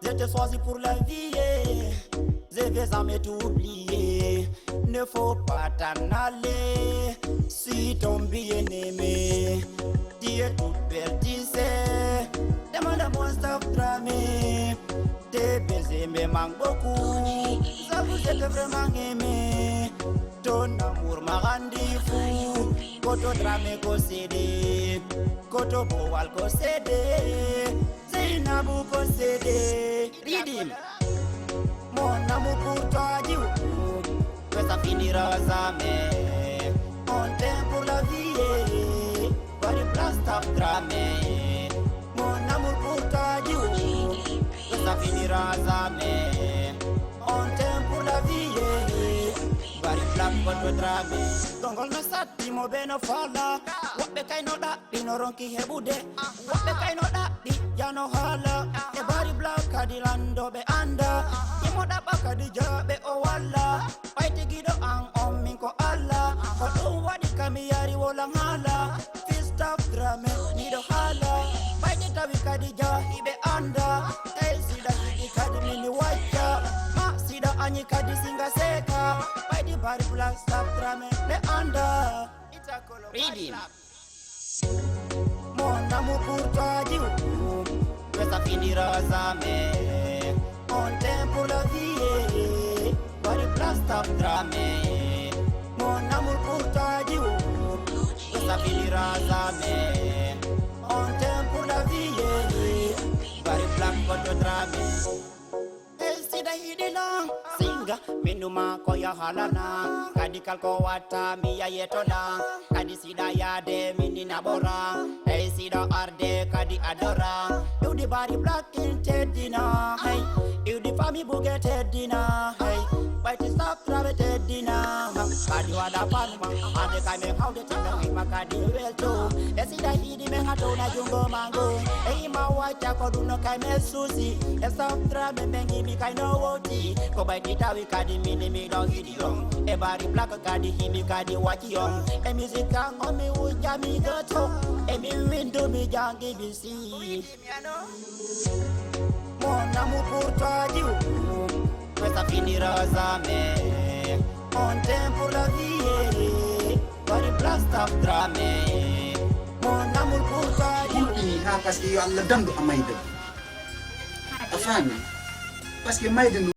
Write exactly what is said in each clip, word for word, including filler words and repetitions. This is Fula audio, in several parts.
Je t'ai choisi pour la vie, eh. Je vais jamais t'oublier. Ne faut pas t'en aller. Si ton bien-aimé, tu es toute belle, tu sais. Demande à moi, Staff Dramé. Tes baisers me manquent beaucoup. Ça vous êtes vraiment aimé. Ton amour m'a rendu fou. Koto Dramé ko cédé. Koto Bowal ko cédé. Zainabou ko cédé. Riddim. Mon amour pour toi, Djiou, que ça finira jamais. On t'aime pour la vie, eh. Bari Black Staff Dramé. Mon amour pour toi, Djiou, que ça finira jamais. On t'aime pour la vie, eh. Bari Black Koto Dramé. Tonngol no satti mo ɓe no faala. Woɓɓe kay no ɗaɓɓi no ronki heɓude. Woɓɓe kay no ɗaɓɓi jano haala. E Bari Black kadi lanndooɓe annda. Imo ɗaɓɓa kadi jaaɓe o walla. Ɓay tigi ɗo an on min ko Allah. Ko ɗum waɗi ka mi yari wolan haala. Fii Staff Dramé miɗo haala. Ɓay ɗi tawi kadi jaahiiɓe annda. Ey siɗa yiɗi kadi mini wacca. Ma siɗa añi kadi singa seeka. Ɓay ɗi Bari Black Staff Dramé ɓe annda. Riddim. Mon amour pour toi, Djiou, que ça finira jamais. On t'aime pour la vie, eh. Bari Black Staff Dramé. Mon amour pour toi, Djiou, que ça finira jamais. On t'aime pour la vie, eh. Bari Black Koto Dramé. Ey siɗa yiɗi lan singa, min numa ko yahalana. Kadi kal ko watta mi yayeto lan. Kadi siɗa yaade min ni naɓora. Ey siɗa arde kadi adora. Iwdi Bari Black in teddina. Hey, iwdi fami buge teddina. Hey, ɓayti Staff Dramé teddina. Kadi waɗa fanuma. Ande kay min hawde tino hima kadi welto. E siɗa yiɗi men a towna jungo mango. E ima wacca ko ɗum no kay men suusi. E Staff Dramé men gimi kay no woti. Ko ɓayti tawi kadi mini miɗo yiɗi on. E Bari Black kadi himi kadi wacci on. E musique kan on mi wujja mi goto. E mi windu mi jangi bisi. Mon amour pour toi, Djiou, que ça finira jamais. On t'aime pour la vie, eh. Bari Black Staff Dramé. Mon amour pour toi, Djiou. Hulɓini ha parce que yo Allah dandu a mayde. A faami? Parce que mayde no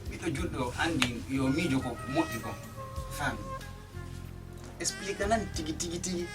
Ɓiɗɗo julɗo anndi yo miijo ko moƴƴi ko, faami. Explique nan tigi, tigi, tigi.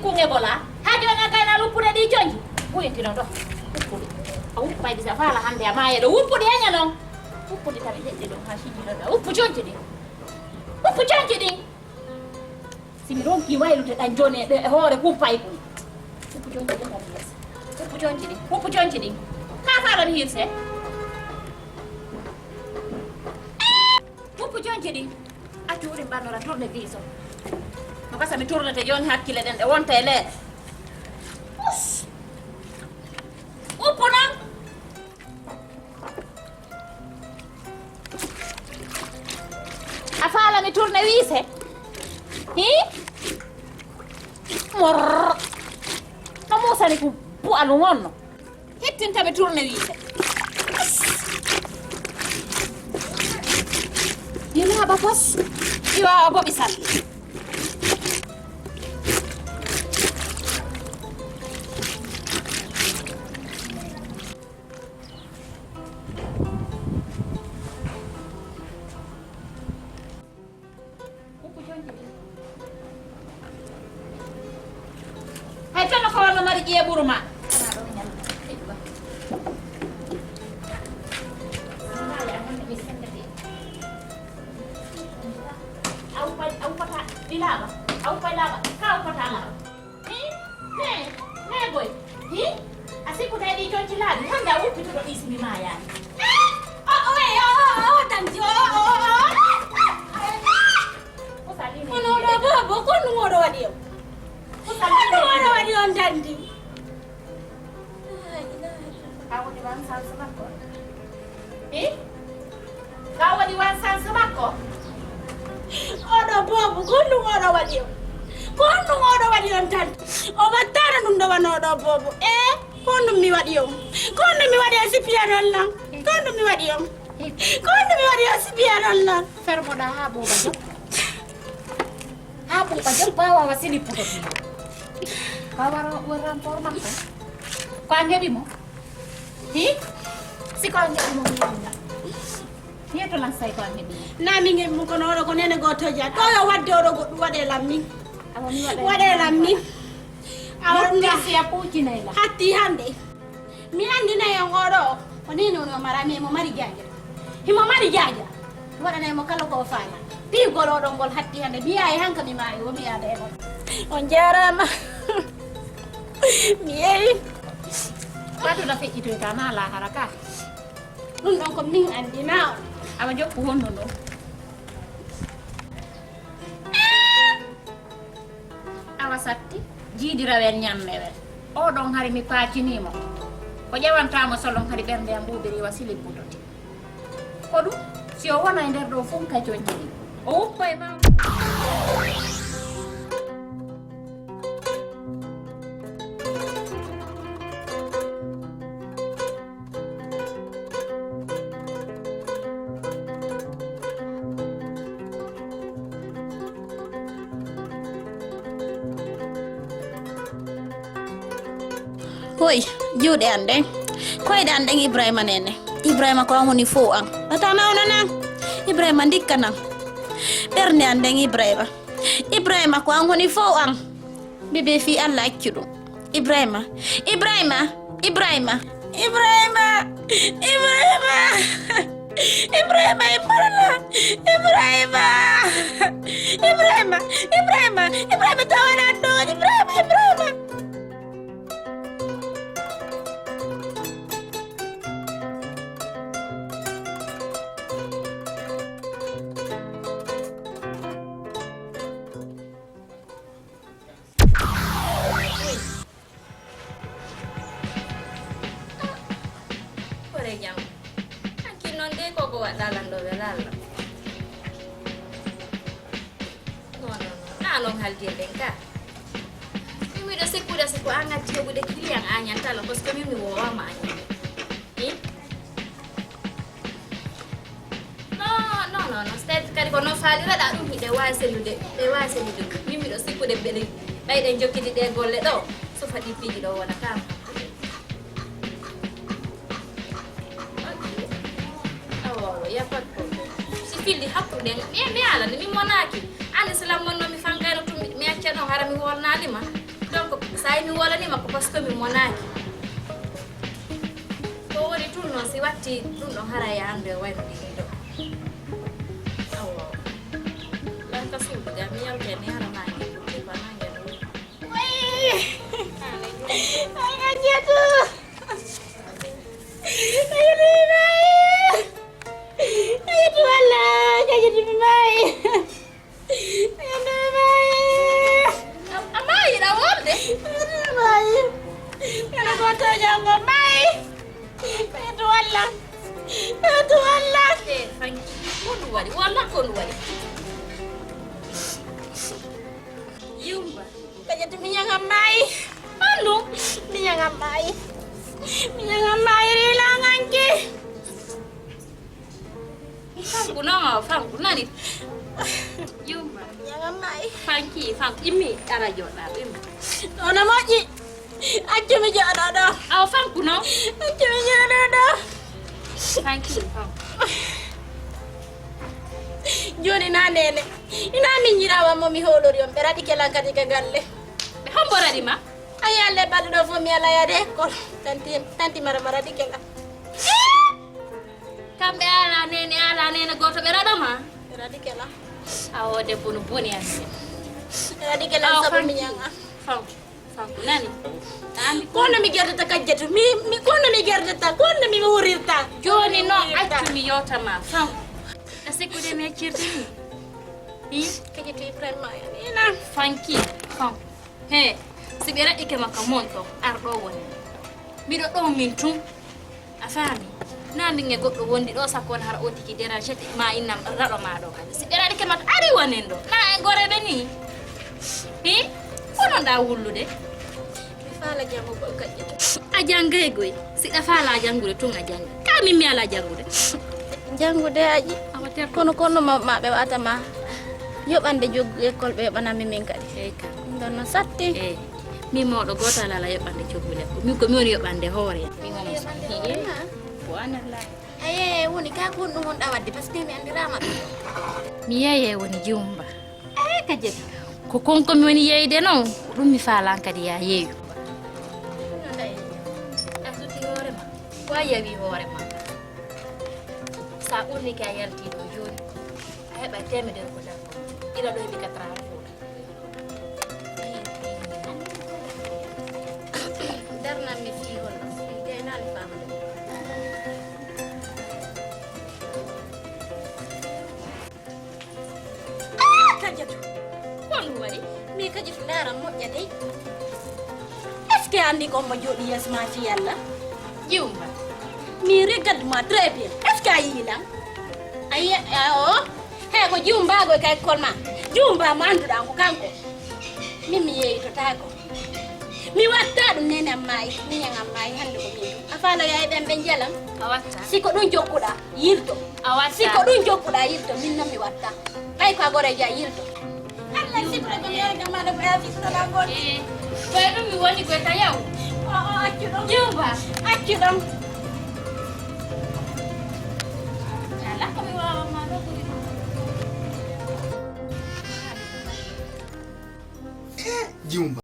Kunge bola. Haa jooni a gayna luppude ɗi conci. Buyintino ɗo. Uppude. A uppay bisa faala hannde a maaya ɗo. Uppude heña noon. Uppude tan leɗɗe ɗo haa siñi ɗo. Uppu conci ɗi. Uppu conci ɗi. Si mi ronki waylude ɗan jooni e hoore kumpay kun. Uppu conci ɗi tan yeeso. Uppu conci ɗi. Uppu conci ɗi. Kaa faala mi hirse. Uppu conci ɗi. Accu wuri mbannora tournevis o. No gasa mi tournete jooni hakkille ɗen ɗe wonta e leeɗe. Us. Uppu non. A faala mi tournevis he? Hi? Morr. No muusani ko bu'alu wonno. Hittinta mi tournevis he. Ɗi laaɓa pos. Ɗi waawa boɓi salle. Hay kono ko wonno mari ƴiye ɓuru ma. A uppa, a uppata ɗi laaɓa. A uppa laaɓa. Ka uppata laaɓa. Hi, he, he boy. Hi, a sikkuta e ɗi conci laaɓi, hannde a wuppitoto ɗi si mi maayaani. Eh, o, o, eh, o, o, o, Tanti, o, o, o, o, o. Kono oɗo boobo, ko ɗum oɗo waɗi on? Ko ɗum oɗo waɗi on, Tanti? Ka woni wan sans makko? Eh? Ka woni wan sans makko? Oɗo boobo, ko honɗum oɗo waɗi on? Ko honɗum oɗo waɗi on tan? O wattaano ɗum ɗo wano oɗo boobo. Eh? Ko honɗum mi waɗi on? Ko honɗum mi waɗi on si piyanol lan? Ko honɗum mi waɗi on? Ko honɗum mi waɗi on si piyanol lan? Fermoɗa haa booba jom. Haa booba jom, baawa wa sili puto. Ka wara, waran tor makko. Ko an heɓi mo? Hi? Si ko an heɓi mo, mi wonda. Yeto lan say ko an heɓi mo. Na min heɓi mo kono oɗo ko nene gooto ja. Ko yo wadde oɗo goɗɗum waɗe lan min. Awa mi waɗa waɗe lan min. Awa ɗum si a puucinay lan. Hatti hannde. Mi anndinay on oɗo. O nene on o marami mo mari jaaja. Himo mari jaaja. Mi waɗanay mo kala ko o faala. Piigol oɗo ngol hatti hannde. Mi yahay hanka mi maayi o mi yaada e mon. On jaaraama. Mi yeewi. Ko aduna feƴƴitoyta na laahara ka. Ɗum ɗon ko min anndi ma on. Awa jokku honno ɗo. Awa satti, jiidirawel ñammewel. Oɗon hari mi paacinii mo. Ko ƴewantamo solon hari ɓernde am ɓuuɓiri wa sili butote. Ko ɗum, si o wona e nder ɗo fuu kacoñji ɗi. O wuppa e ma. Hoy, juuɗe an ɗen, koyɗe an ɗen, Ibrahima nene. Ibrahima ko an woni fow an. Ata nawna nan. Ibrahima ndikka nan. Ɓernde an ɗen, Ibrahima. Ibrahima ko an woni fow an. Bébé fii Alla accu ɗum. Ibrahima. Ibrahima. Ibrahima. Ibrahima. Ibrahima. Ibrahima e barla. Ibrahima. Ibrahima. Ibrahima. Ibrahima tawana ɗon. Ibrahima. Ibrahima. Hoore jam. Hanki noon de ko ko waɗɗa lan ɗo wela Allah. Non, non, non. Ɗa noon haldi e ɓen ka. Min miɗo sikkude si ko an acci yoɓude client a ñantala, parce que min mi woowama a ñande. Eh? Non, non, non, non. C'est-à-dire kadi ko non faaliraɗa ɗum hiɗe waawi sellude, ɓe waawi sellude. Min miɗo sikkude mbeɗe ɓayɗen jokkiti ɗe golle ɗo. So faɗi piiji ɗo wonata. Ok. Awa, awa, y a pas de problème. Si filli hakkunde, mi, mi alani, mi monaaki. An Islam mon no mi fangayno tum, mi acca ɗon hara mi wolnali ma. Sa'i mi wolani makko parce que mi monaaki. Ko woni tun noon, si watti ɗum ɗon, hara ya anndu e wayno ɗi ɗo. Awo. Lan ka suudu ga, mi yaltee ni hara naange, ko tipa naange ɗo. Way! Ay, Kajatu! Kajatu mi maayi! Kajatu walla! Kajatu mi maayi! Kajatu mi maayi! A, a maayi ɗa wolde? Kajatu mi maayi! Kala ko toñango maayi! Kajatu walla! Kajatu walla! Eh, Fanki, ko ɗum waɗi? Walla ko ɗum waɗi? Yumba. Kajatu miñan an maayi. Honɗum? Miñan an maayi. Miñan an maayi riilanganki. Fanku non, awa Fanku nani. Yumma. Miñan an maayi. Fanki, Fanku. Immi, ara joɗɗa, immi. Ono moƴƴi. Accu mi joɗo ɗo. Awa Fanku non. Accu mi joɗo ɗo. Fanki, Fanku. Joni na nene. Ina miñirawa mo mi hoolori on. Ɓe raɗi kelan kadi ka galle. Ɓe hombo raɗi ma? Ayi, alle balɗe ɗo fof mi ala yaade école. Tanti, tanti Marama raɗi kelan. Kamɓe ala nene, ala nene goto ɓe raɗo ma? Ɓe raɗi kelan. Awo debbo no boni an. Ɓe raɗi kelan. Awo sabu Fanki. Miñan an. Fanku. Fanku nani? An ko honno mi gerdata Kajjatu? Mi, mi, ko honno mi gerdata? Ko honno mi wurirta? Joni no accu mi yewta ma, Fanku. A sikkude mi accirde ni? Hi? Kajjatu Ibrahima, ina. Fanki, Fanku. He, si ɓe raɗike ma ka mon ton, ar ɗo woni. Miɗo ɗo min tun. A faami? Na min e goɗɗo wondi ɗo, sakko won hara o tigi déranger ma, innam raɗo ma ɗo kadi. Si ɓe raɗike ma to, ari wonen ɗo. Na en goreɓe ni? Hi? Ko non ɗa wullude? Mi faala janngugol Kajjatu. A janngay goy. Si ɗa faala janngude tun a jannga. Ka min mi ala janngude. Janngude aƴi. Awa ter. Kono kono ma, ma ɓe wata ma yoɓande joggu école, ɓe yoɓana mi min kadi. Eyi ka. Ɗum ɗon no satti. Eyi. Min mawɗo gooto alaa alaa yoɓande coggu lekko. Min ko mi woni yoɓande hoore. Min woni yoɓande hoore ma? Ko an alaa. A yeeye woni ka ko honɗum wonɗa waɗde, parce que mi anndiraama ɗum. Mi yeeye woni Jumba. Eh, Kajjatu. Ko kon ko mi woni yeeyde non, ko ɗum mi faalan kadi ya yeeyu. Ɗum no ndayi. A suti hoore ma. Ko a yawi hoore ma. Sa ɓurnike a yalti ɗo jooni. A heɓa temedere ko dakko. Ila ɗo heɓi ka trente. Darnan mi fii hol mi gaynaali famde. Ah, Kajjatu! Ko ɗum waɗi? Mi Kajjatu, ndaaran moƴƴa dey. Est-ce que a anndi ko mo jooɗi yeeso ma fii Alla? Jiwma. Mi regarde ma très bien. Est-ce que a yii lan? A yii, a, o? He ko Jiwma ko kay kol ma. Jiwma mo annduɗaa ko kanko. Min mi yeeyitotaako. Mi watta ɗum nene am maayi, miñan am maayi hannde ko min ɗum. A faaloya e ɓen ɓe njalan? A watta. Si ko ɗum jokkuɗaa, yilto. A watta. Si ko ɗum jokkuɗaa, yilto. Min noon mi watta. Ɓay ko a goreejo a yilto. Allah sifra ko mi yari kam maɗa ko yaa sifra ɗa goɗɗi. Eh, ko e ɗum mi woni koy ka yaw. O, o, accu ɗum. Jumba. Accu ɗum. Ala ko mi waawa ma ɗo ɓuri ɗum. Jumba.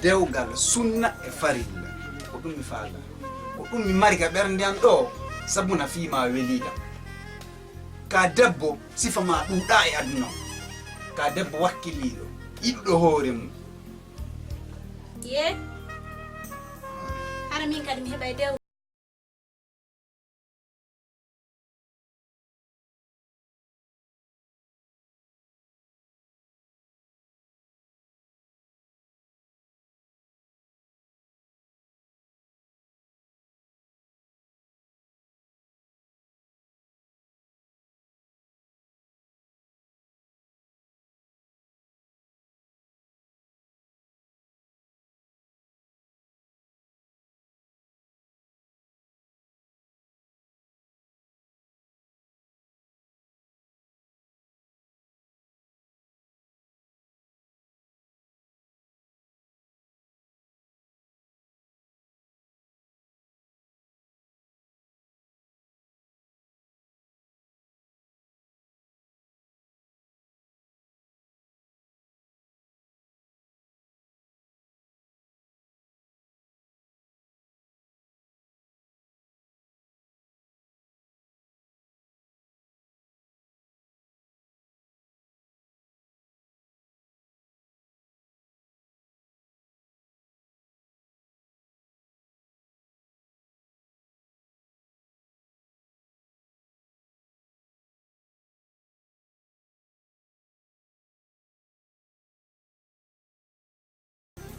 Dewgal sunna e farilla, ko ɗum mi faala. Ko ɗum mi mari ka ɓernde an ɗoo, sabu na fii maa welii ɗam. Ka debbo, sifa maa ɗuuɗaa e aduna on. Ka debbo wakkiliiɗo, yiɗuɗo hoore mum. Yee, hara min kadi mi heɓay dewgal.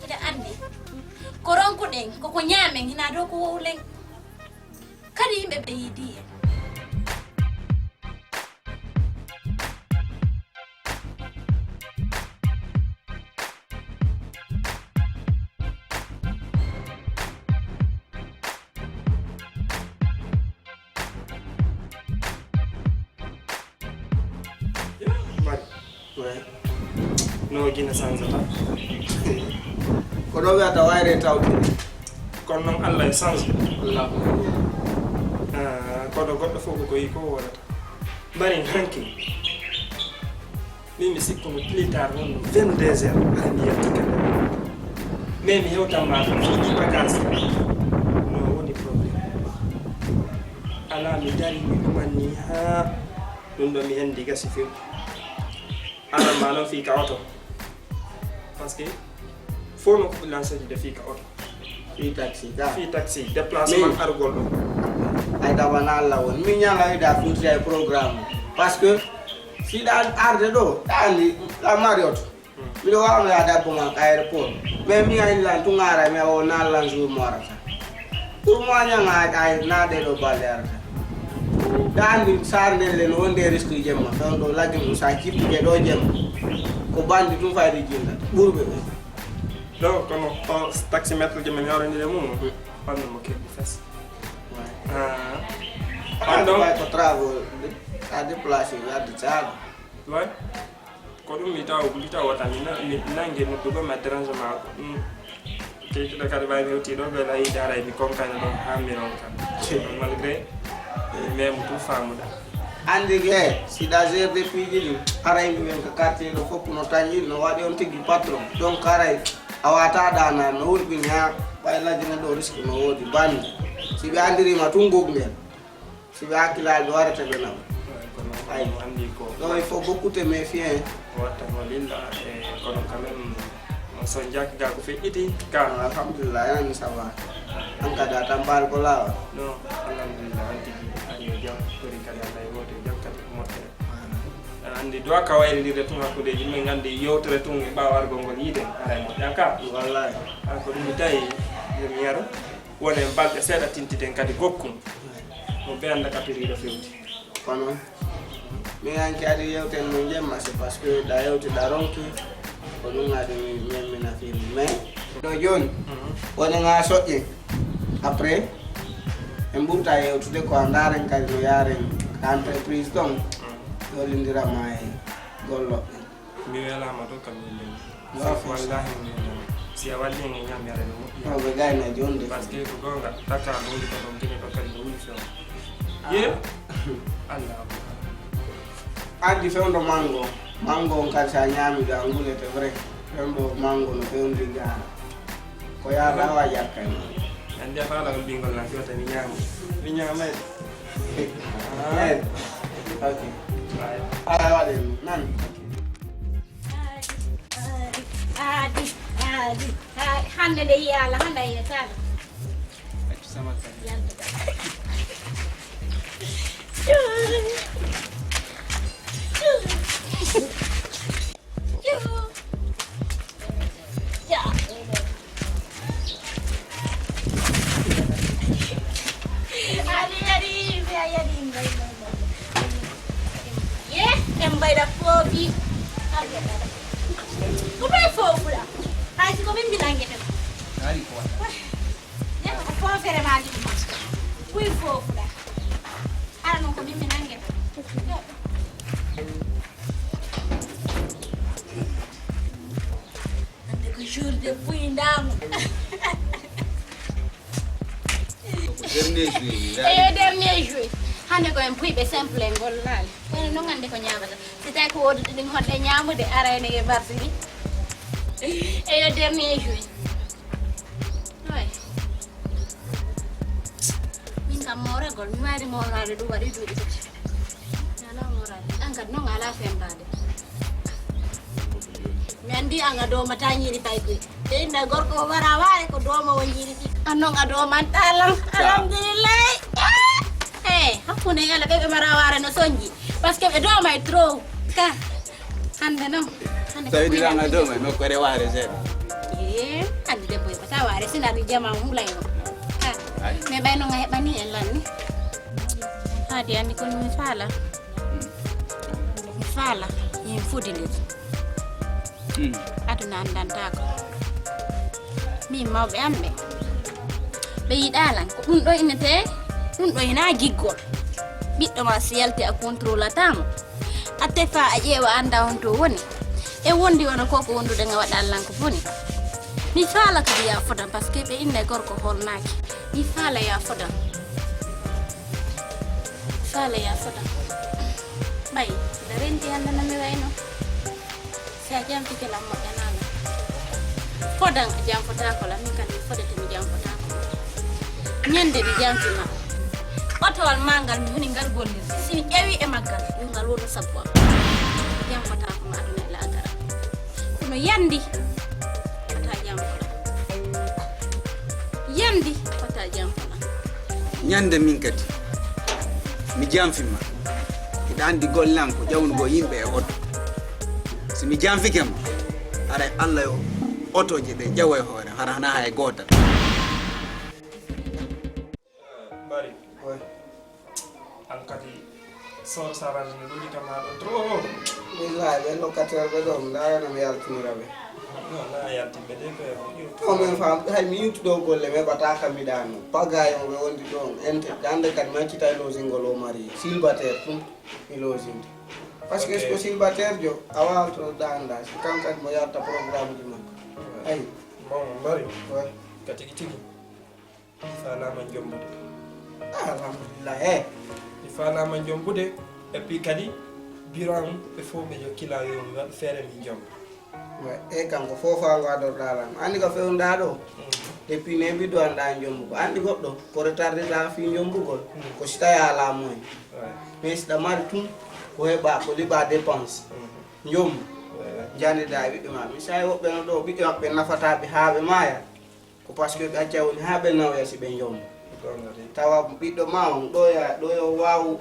Hiɗa anndi, ko ronkuɗen, ko ko ñaamen, hinaa dow ko wowlen. Kadi yimɓe ɓe yiidii en. Mari. Ouais. No Gine sansata. Ko ɗo wiyata wayre tawde. Kono noon Allah e sanso. Allah. Ah, kono goɗɗo fof ko ko yi ko wonata. Mari hanki. Min mi sikkuno plus tard wonno vingt-deux heures, aɗa mi yalti kala. Mais mi hewtan ma fii ɗi bagage. No woni problème. Ala mi dari mi ɗumanni haa ɗum ɗo mi hendi gasi few. Ala ma noon fii ka oto. Parce que fof no ko lanceji de fii ka oto. Fii taxi ka. Fii taxi, déplacement argol ɗo. Ay dawana Allah won. Mi ñala ida furti ay programme. Parce que si ɗa arde ɗo, ɗa andi la Marriott. Miɗo waawno yaade abbo ma ka aéroport. Mais mi ay lan tun ara mi awo na lan jour mo arata. Pour moi ñanga ay na ɗe ɗo balɗe arata. Ɗa andi sar nden len wonde risque jemma. Fewndo lagge mum sa jippude ɗo jemma. Ko bandi tun fayde jinna. Ɓurɓe ɓe. Ɗo kono o taximetre je min hewrandire mum. Fannu mo keɓi fes. Ah. Pardon. Ko travaux a déplacé wadde caalo. Ouais. Ko ɗum mi taw mi taw wata mi na- mi nange noddugo ma dérangement ko ɗum. Keytuɗo kadi ɓay mi hewti ɗo ɓe layi daray mi konkani ɗon ha mi ronka. Malgré eh, même tout famuɗa. Andi ke si ɗa gérde piiji ɗin aray mbiyen ko quartier ɗo fof no tañi no waɗi on tigi patron donc aray a wata ɗana no wurɓini ha ɓay lajjina ɗo risque no woodi bande si ɓe andirima tun gognen si ɓe hakkilali ɓe warata ɓe nawa ay ɗo il faut beaucoup te méfier watta mo lilla e kono quand même so jakki ga ko feƴƴiti ka alhamdulillah yani ça va an kadi a tampal ko lawa non alhamdulillah an tigi ari yo jam tori kadi allah e woto jam kadi moƴƴere andi doit ka wayridirde tun hakkudeji min andi yewtere tun e ɓawargol ngol yiide haray moƴƴa ka wallahi an ko ɗum mi tawi yomi yaro wone balɗe seeɗa tintiten kadi gokkun mo be anda kapiriɗo fewti kono mi yanki adi yewten mo jemma c'est parce que da yewti da ronki ko ɗum adi min mina fini mais ɗo joni woni ga soƴƴe après en ɓurta yewtude ko a ndaren kadi no yaren ka entreprise ton yollindirama e golloɓe mi welama to kam yimɓe wallahi mi welama si a walli en e ñamere no moƴƴi ɓe gayna jonde parce que ko gonga takka gonɗi ko ɗon gine ɗo kadi no wuli few ye allah andi fewndo mango mango on kadi sa ñami ga ngulete vrai fewndo mango no fewndi gara Ko yaata awa yakkan. Ande faala ko bingol na fiwata mi ñaama. Mi ñaama. Eh. Ok. Ala waɗe nan. Aadi, aadi, aadi, aadi. Hannde nde yiya Allah, hannde a yiyata Allah. Accu samal tan. Yaltude. Ye, en mbayda foofi. Ko ɓe foofuɗa? Hay si ko min mbinangete. Ari ko wata. Ye ko foofere ma ɗum. Ɓuy foofuɗa. Ara non ko min mbinangete. Hannde ko jour de buyndaamu. Ko dernier jour. Eyo, dernier jour. Hannde ko en buyɓe simple en gollaali. Ene noon hannde ko ñaamata. Si tawi ko wodude ɗin hoɗde ñaamude, ara ene e mbarsini. Eyo, dernier jour. Way. Min kam mooragol, mi waawde mooraade ɗum waɗi duuɓi tati. Alaa mooraade. An kadi noon alaa fembaade. Mi anndi an a doomata ñiiri paykoy. Ɓe inna gorko o wara waare ko dooma o ñiiri ɗi. An noon a doomanta lan. Alhamdulillahi. Eh, hakkunde yalla ɓe ɓe mara waare no sonji. Parce que ɓe dooma e trop. Ka. Hannde noon. Hannde ko tawi ɗiɗan a dooma e nokkore waare seeɗa. Eh, hannde debbo e ko tawa waare sina ɗum jama mum lay o. Ka. Mais ɓay noon a heɓani en lanni. Haadi anndi kono mi faala. Mi faala. Yin fudi ndir. Hmm. Aduna anndantaako. Min mawɓe am ɓe. Ɓe yiɗaa lan. Ko ɗum ɗo innetee, ɗum ɗo hinaa giggol. Ɓiɗɗo ma si yalti a contrôlataamo. A tefa a ƴeewa annda on to woni. E wondi wona ko ko wondude nga waɗa lan ko boni. Mi faala kadi ya fodan parce que ɓe inne gorko holnaaki. Mi faala ya fodan. Faala ya fodan. Ɓay, da renti hannde no mi wayno. Si a janfike lan moƴƴanaano. Fodan a janfotaako lan, min kadi mi fodete mi janfotaako. Ñande mi janfi ma. Otowal ma ngal mi woni ngal gollirde. Si mi ƴeewi e maggal, yo ngal wonu sabbu am. Mi janfotaako ma aduna e laakara. Kono yandi, wata janfola. Yandi, wata janfola. Ñande min kadi, mi janfi ma. Hiɗa anndi gollan ko ƴawnugol yimɓe e oto. Si mi janfike ma, haray Allah yo otoje ɗe ƴawo e hoore, hara hana hay gootal. Mbari. Oi. An kadi, sor sarani no ɗuɗi kama ɗo trop. Billahi, ɓe locataire ɓe ɗo, mi ndaara no mi yaltinira ɓe. Non, na yaltin ɓe de ko e mo. To min fam, hay mi yewti ɗo golle, mi heɓata kam mi ɗaano. Pagayo ɓe wondi ɗon, ente, hande kadi mi accitay logingol o mari, célibataire tum, mi loginde. Parce que, ok, so ko célibataire jo, a waawto ɗaanda, si kan kadi mo yarta programme ji makko. Ay. Bon, Mbari. Ouais. Ka tigi tigi. Mi faalaama jombude. Ah, alhamdulillah, eh. Mi faalaama jombude, et puis kadi, bureau am ɓe fof ɓe jokkila yo mi waɗ feere min jomba. Ouais, eh, kanko fof faa ngo adorɗaa lan. Anndi ko fewndaa ɗo? Mm. Et puis ne mbiɗo anndaa jombugo. Anndi goɗɗo, ko retardita fii jombugol, mm, ko si tawi alaa moyen. Ouais. Mais si ɗa mari tun, ko heɓa, ko liɓa dépense. Mm. Jombu. Ouais, ouais. Janndidaa e ɓiɓɓe ma. Mi sawi woɓɓe no ɗo, ɓiɓɓe maɓɓe nafataa ɓe haa ɓe maaya. Ko parce que ɓe acca woni haa ɓe nawoya si ɓe njombo. Goonga de. Tawa ɓiɗɗo ma on ɗo ya, ɗo yo waawu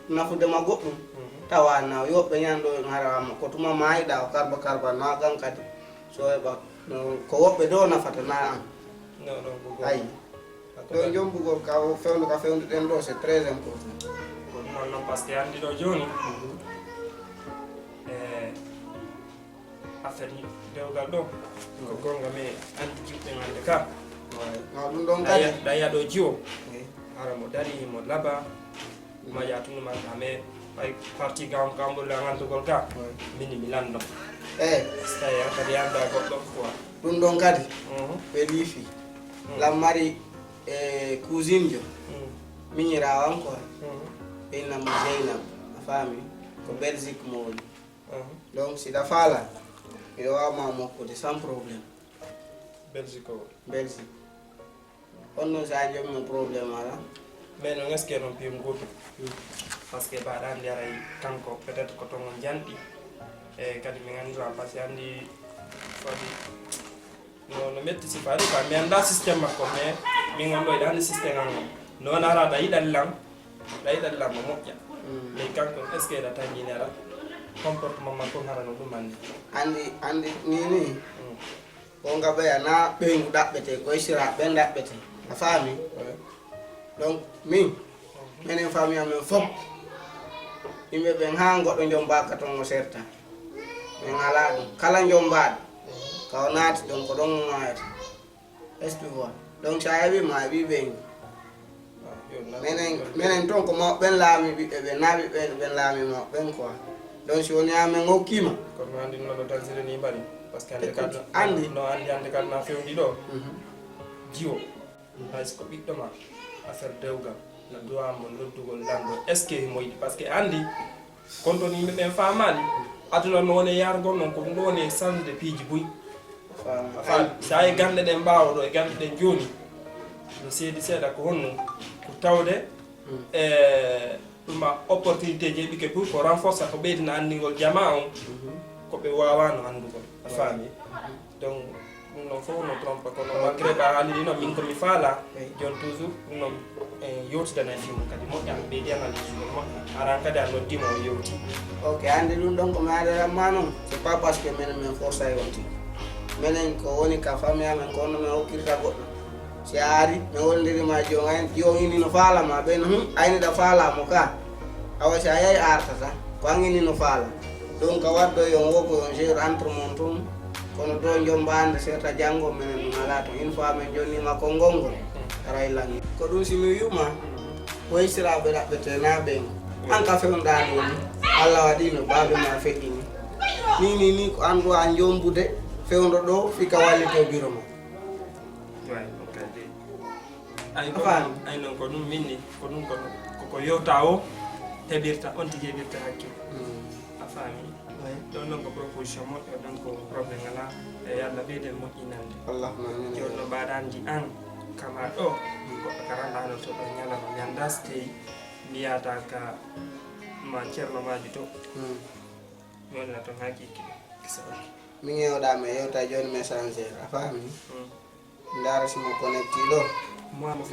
nafude ma goɗɗum. Mhm. Tawa naw, yo ɓe ñan ɗo en hara ma. Ko tuma maayiɗa o karba karba na kan kadi. So heɓa, no, ko woɓɓe ɗo nafata na an. Non, non, ko goonga. Ayi. Hakkunde ɗo jombugol ka o fewndo ka fewndo ɗen ɗo, c'est très important. Ko ɗum noon, noon, parce que anndi ɗo jooni. Mhm. Eh, Affaire ni dewgal ɗo ko goonga, mais anndi jiwɗe ngannde ka. Ouais. No ɗum ɗon kadi. Ɗaya, ɗaya ɗo jiwo. Oui. Hara mo dari mo laba. Mm. Ma ya tunu ma ka, mais ay parti gam gam ɗo la nganndugol ka. Ouais. Mini mi lanndo. Eh. Staya kadi annda goɗɗo quoi. Ɗum ɗon kadi. Mhm. Ɓe liifi. Mm. Lan mari e cousine jo. Mm. Miñiraawo an quoi. Mhm. Ɓe inna mo Zeynab. A faami? Ko Belgique mo woni. Mhm. Donc, si ɗa faala, miɗo waawa ma mokkude sans problème. Belgique o. Belgique. On noon, so a jomii mo problème ala. Mais noon, est-ce que noon piyum gootum? Parce que mbaɗa anndi aray kanko, peut-être ko toon on janɗi. E kadi min anndiraa, parce que anndi fadi no, no metti sifaade quoi. Mi anndaa système makko, mais min on ɗo eɗa anndi système an on. No wona ara ɗa yiɗan lan, ɗa yiɗan lan mo moƴƴa. Mm. Mais kanko, est-ce que eɗa tanjinira comportement makko hara no ɗum anndi? Anndi, anndi ni ni. Mm. Ko nga ɓeya na ɓeyngu ɗaɓɓete, ko Isra ɓen ɗaɓɓete. A faami? Ouais. Donc, min, minen famille amen fof, yimɓe ɓen haa goɗɗo jombaaka toon o serta. Min alaa ɗum. Kala jombaaɗo, ka o naati ɗon, ko ɗon o maayata. Est-ce que tu vois? Donc, so a heɓii ma, a heɓii ɓeyngu. Minen, minen toon ko mawɓe ɓen laami ɓiɓɓe ɓen, na ɓiɓɓe ɓen laami mawɓe ɓen quoi. Donc si woni amen okkiima. Kono mi anndi noon no dansire ni mbaɗi. Parce que hannde kadi no, anndi. No anndi hannde kadi na fewndi ɗo. Mhm. Jiwo. Hay so ko ɓiɗɗo ma, affaire dewgal, no duwa mo noddugol lanndo. Est-ce que himo yiɗi? Parce que anndi, kono toon yimɓe ɓen faamaali. Aduna no woni e yaargol noon, ko ɗum ɗo woni e sanndude piiji buy. Faam. A faami? So a e gannde ɗen ɓaawo ɗo, e gannde ɗen jooni, no seedi seeɗa ko honno? Ko tawde, mm, e ɗum ma opportunité ji e ɓikke fof ko renforcer, ko ɓeydina anndingol jamaa on, mhm, ko ɓe waawano anndugol. A faami? Mhm. Donc, ɗum ɗon fof no trompe, kono malgré ɓa haaliri noon, min ko mi faala, eyi, jooni toujours ɗum ɗon en yewtidanay film kadi moƴƴa, ɓeydi analyse ngol moƴƴa. Aran kadi a noddi mo, o yewti. Ok, anndi ɗum ɗon ko mi haalirama noon, c'est pas parce que minen min forçay on tigi. Minen ko woni ka famille amen, ko honno min hokkirta goɗɗo. Si a ari, mi wondirii ma joom en, joom ini no faala ma, ɓen, hum, ayni ɗa faala mo ka. Awa si a yahi a artata, ko an ini no faala. Donc, ka waddo yon wo ko yon jeer entre mon tun, kono do jombaande serta janngo minen ɗum alaa ton. Une fois min jonnii ma konngol ngol, aray langi. Ko ɗum si mi wi'u ma, ko Israaɓe ɗaɓɓete na ɓen. An ka fewndo ɗaa ɗoo ni, Alla waɗii no baabe ma feƴƴini. Ni, ni, ni, ko an ɗo an jombude, fewndo ɗo, fika wallito biro ma. Way, ok, de. Ay, ko a faami? Ay, non, ko ɗum min ni, ko ɗum ko, ko, ko yewta o heɓirta, on tigi heɓirta hakke. Mm. A faami? Way. Ɗon non ko proposition moƴƴo, donc ko problème alaa. E Alla ɓeyden moƴƴinande. Allahumma amin. Jooni no mbaɗa anndi an, kama ɗo, goɗɗo ka ranndaano to ɗo ñalawma, mi anndaa so tey mbiyata ka ma Ceerno Maaji to. Mm. Mi wonana toon haqiiqi. Min ƴeewɗaa mi yewta jooni Messenger, a faami? Mm. Ndaara si mo connecti ɗo. Mo, mo.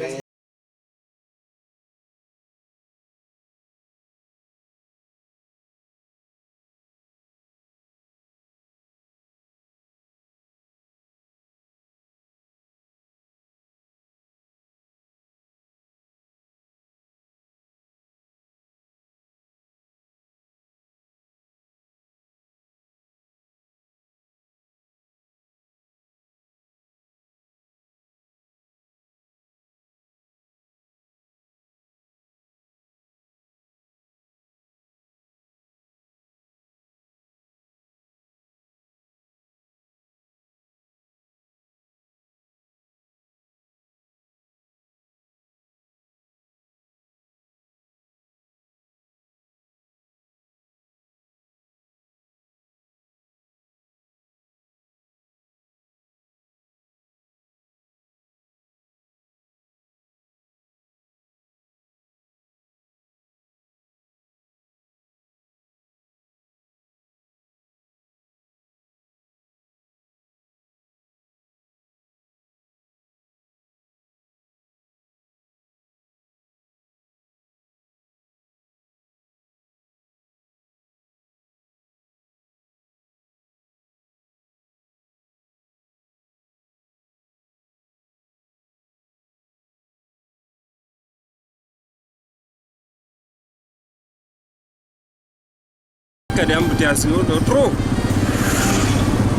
Kadi embouteillage o ɗo trop.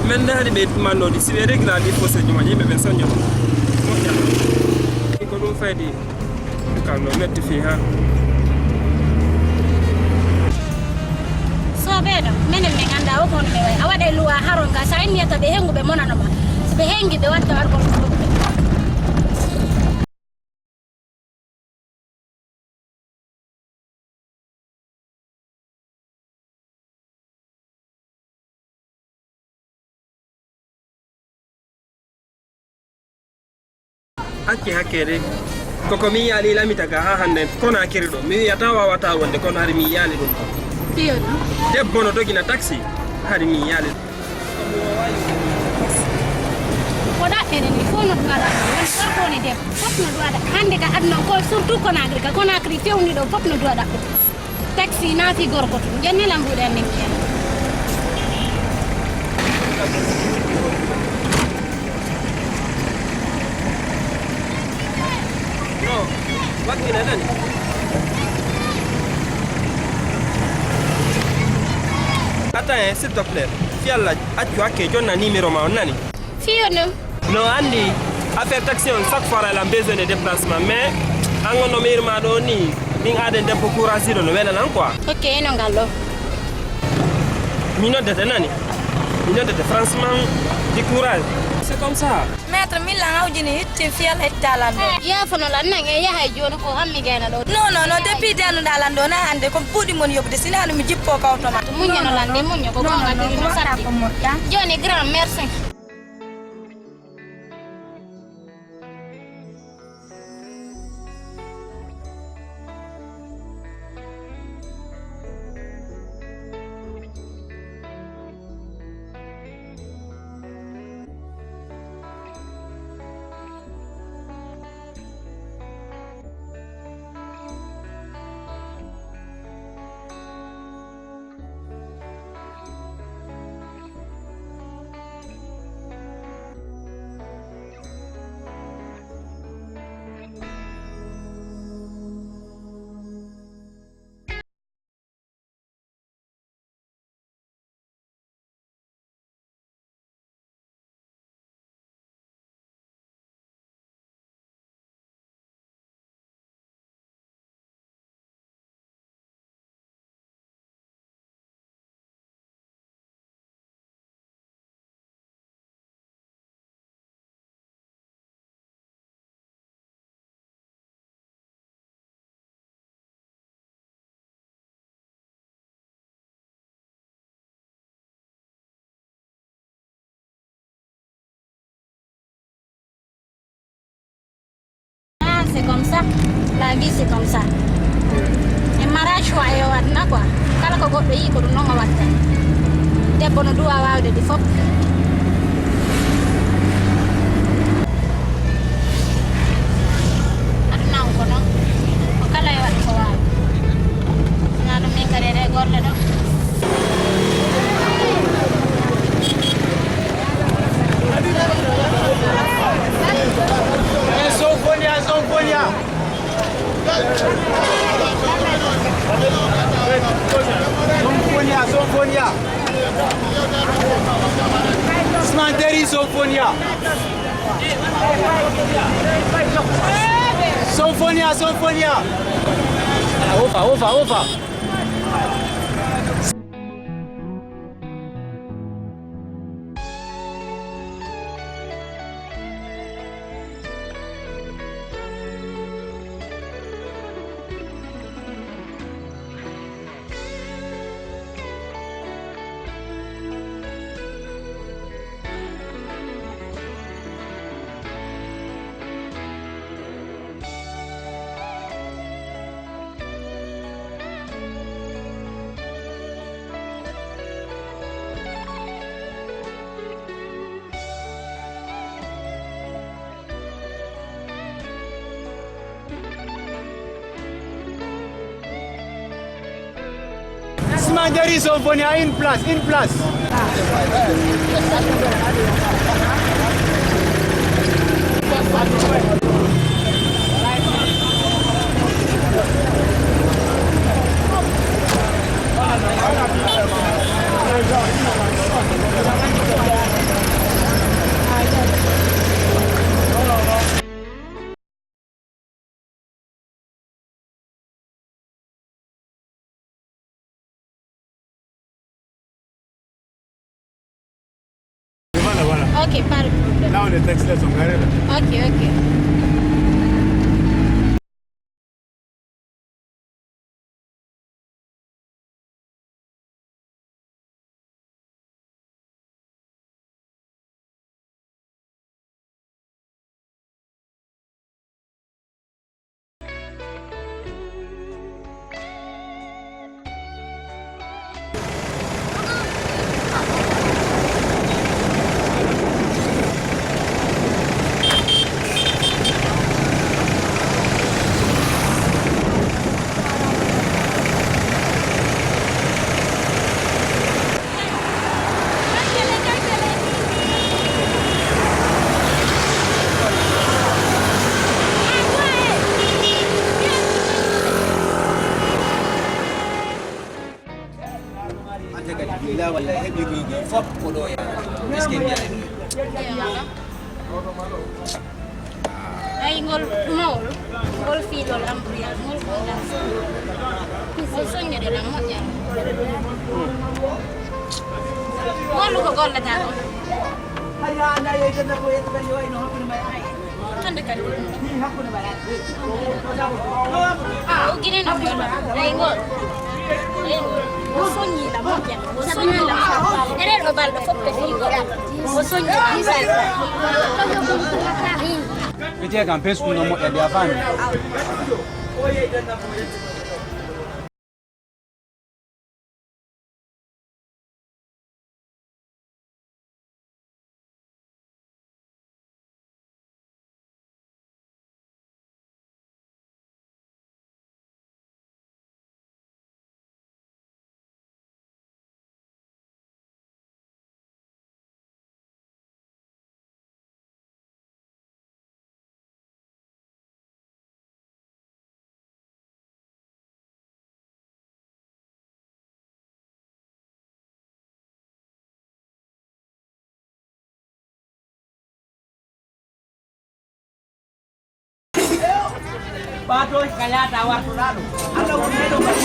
Min ndaari ɓe mannoɗi, si ɓe réglali fossé juma yimɓe ɓe soño. Moƴƴa. Ko ɗum faydi. Kam no metti fii ha. Soɓeeɗo, menen min anndaa o ko hono ɓe wayi. A waɗay luwa haron ka, so a inni yetta ɓe hengu ɓe monano ma. So ɓe hengi ɓe watta argol ko ɗum. Acci hakkede. Koko mi yiyaali lamita ka haa hannde Conakry ɗo. Mi wiyata wawata wonde kono hari mi yiyaali ɗum ɗo. Fiyo ɗum. Debbo no dogina taxi. Hari mi yiyaali ɗum. Ko ɗaɓɓere ni fof no ɗum waɗa. Woni gorko woni debbo. Fof no ɗum waɗa. Hannde ka aduna o ko surtout Conakry ka. Conakry fewni ɗo fof no ɗum waɗa. Taxi naati gorko tun, jannila mbuuɗe annden kiyan. No, wakkile nani. Attends, hein, s'il te plaît. Fiyalla, accu hakke, jonna numéro ma on nani. Fiyo ɗum. No anndi affaire taxi on, chaque fois elle a besoin de déplacement, mais an on no mi irma ɗo ni, min aaden debbo courage ɗo no wela lan quoi. Ok, eno ngal ɗo. Mi noddete nani? Mi noddete franchement, du courage. C'est comme ça. Maître, min lan hawjini hittin fiyal hetta lan ɗo. Yaafono lan nan e yahay jooni ko hammi gayna ɗo. Non, non, non, depuis danuɗa lan ɗo na hannde ko buuɗi mon yoɓde, sina no mi jippo ka automate. Muññano lan de, muñño ko gonga tigi no sardi. Jooni grand merci. Ah, c'est comme ça. La vie, c'est comme ça. E mariage, wa yo waɗna quoi. Kala ko goɗɗo yii, ko ɗum noon o waɗta. Debbo no duwa waawde ɗi fof. Aduna on ko noon. Ko kala e waɗi ko waawi. Wonaa ɗum min kadi eɗe golle ɗo. Eh, Sofonia, Sofonia. Sofonia, Sofonia. Smanteri Sofonia. Sofonia, Sofonia. Ufa, ufa, ufa. Sima Deri Sofonia, une place, une place. Voilà, voilà. Ok, pas de problème. Là, on est texte, on garde là. Ok, ok. Ay, ngol mawol, ngol fiilol ambriyal, ngol ko ngal. Ngol soññude lan moƴƴa. Ngol ko gollata ko. Hannde kadi. O ginen no ay ngol. Ay ngol. O soññi la moƴƴa. O soññi la. Enen ɗo balɗo fof ɓe fii ngol. O soññi la. Wiyetee kam pesku no moƴƴa de a faami. Ɓaatooji ka yaata wartoɗaa ɗum. Allah woni heɗo mbaɗi.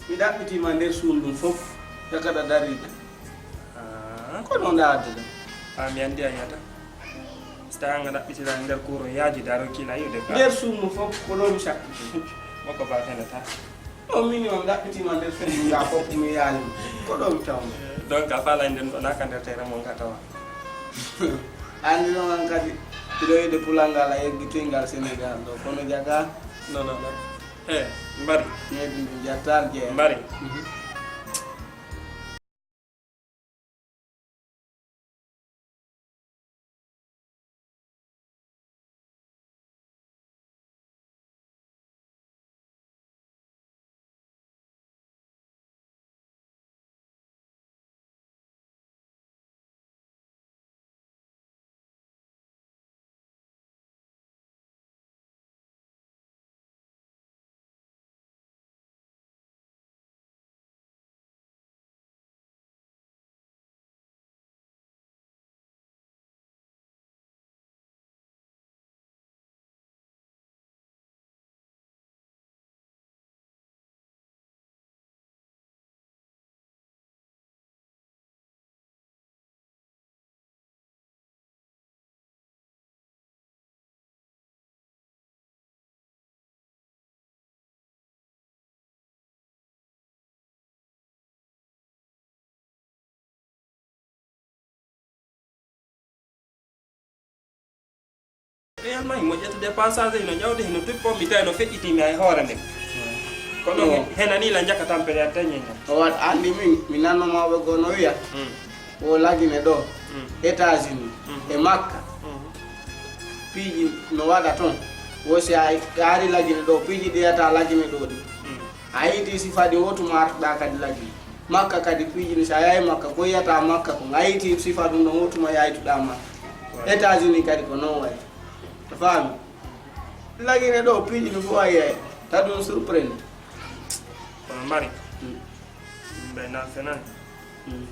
Mi ɗaɓɓitiima nder suudu ndun fof, ƴakkaɗa dariiɗo. Ah. Ko noon ɗa addude? Ah, mi anndi a yiyata. So tawii nga ɗaɓɓitiraani nder kuuro yaaji daro kila yi'ude ba. Nder suudu fof ko ɗo mi sakkiti. Boko ba fenata. O mini on ɗaɓɓitiima nder suudu nga fof mi yaali. Ko ɗo mi taw. Donc a faalay nden ɗo naka nder tere mon nga tawa. Anndi noon an kadi, mbiɗo yiɗi pulal ngal a yeggitoy ngal Senegal ɗo, kono jaga. Non, non, non. Eh, Mbari. Needi ndi jattal jeeya. Mbari. Mhm. Réellement, himo ƴettude passage, hino ƴawde, hino tuppo, mi tawi no feƴƴitii mi hay hoore nden. Kono mi henani la njaka tampere a tañi hen. O waɗ anndi min, mi nanno mawɓe goo no wiya, mm, o Lagine ɗo, mm, États-Unis, mm, e Makka. Mm. Piiji no waɗa toon. Wo si a kaari Lagine ɗo, piiji ɗi yata Lagine ɗo ɗi. Mm. A yiiti sifa ɗi, wotuma artuɗa kadi Lagine. Makka kadi piiji ni, so a yahi Makka, ko yiyata Makka ko, a yiiti sifa ɗum ɗon, wotuma yaytuɗa Makka. Voilà. États-Unis kadi ko noon wayi. A faami? Lagine ɗo, piiji ni fof a yiyay. Ta ɗum surprendre. Kono Mbari, mm, yimɓe nan fenaani. Mm.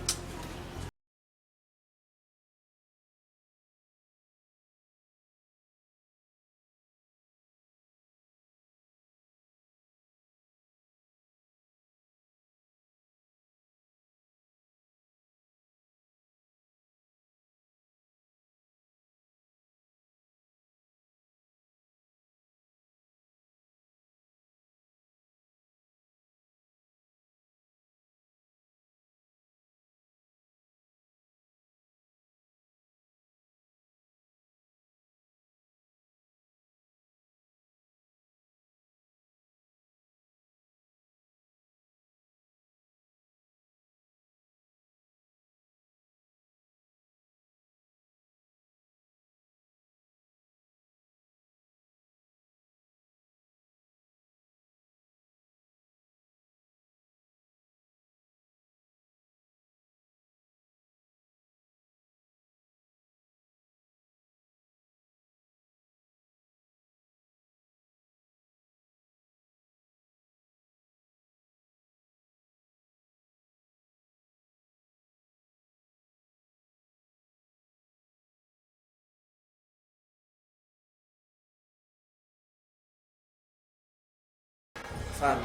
Faami.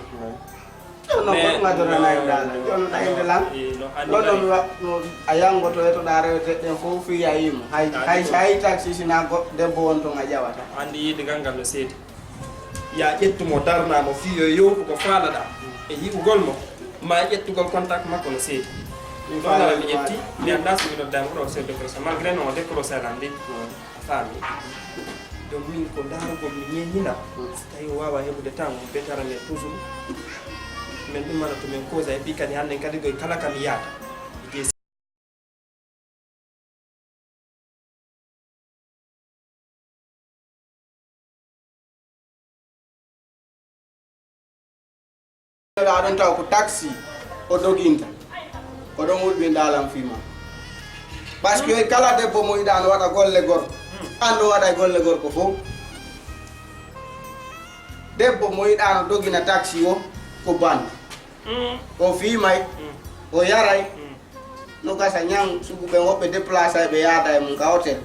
Jooni noon, ko ɗum adorana en daala. Jooni no ɗayde lan. Eh, no anndi. Ɗon ɗon mi wa-, no a yanngoto e to ɗaa rewete ɗen fof fii a yiimo. Hay, hay so a yii taxi sina go-, debbo won toon a ƴawata. Anndi yiide ngal ngal no seedi. Yaa ƴettu mo, darnaa mo fii yo yewtu ko faalaɗaa e yi'ugol mo, maa ƴettugol contact makko no seedi. Ɗon ala mi ƴetti, mi anndaa si mi noddaama ko ɗo chef de projet, malgré non o décroché lan ndi. A faami? Donc min ko ndaarugol mi ñeeñina. So tawi o waawa heɓude temps, on betara men toujours. Min ɗummana to min causa, et puis kadi hannden kadi koye kala ka mi yaata. Aɗon tawa ko taxi o doginta. Ko ɗon woni ɓe ndaalan fii ma. Parce que kala debbo mo yiɗaa no waɗa golle gorko. An no waɗa golle gorko fof. Debbo mo yiɗaa no dogina taxi o ko bandi. Mm. O fiimay, mm, o yaray. Mm. No gasa ñan sugu ɓen woɓɓe déplacé ɓe yaada e mum ka hôtel.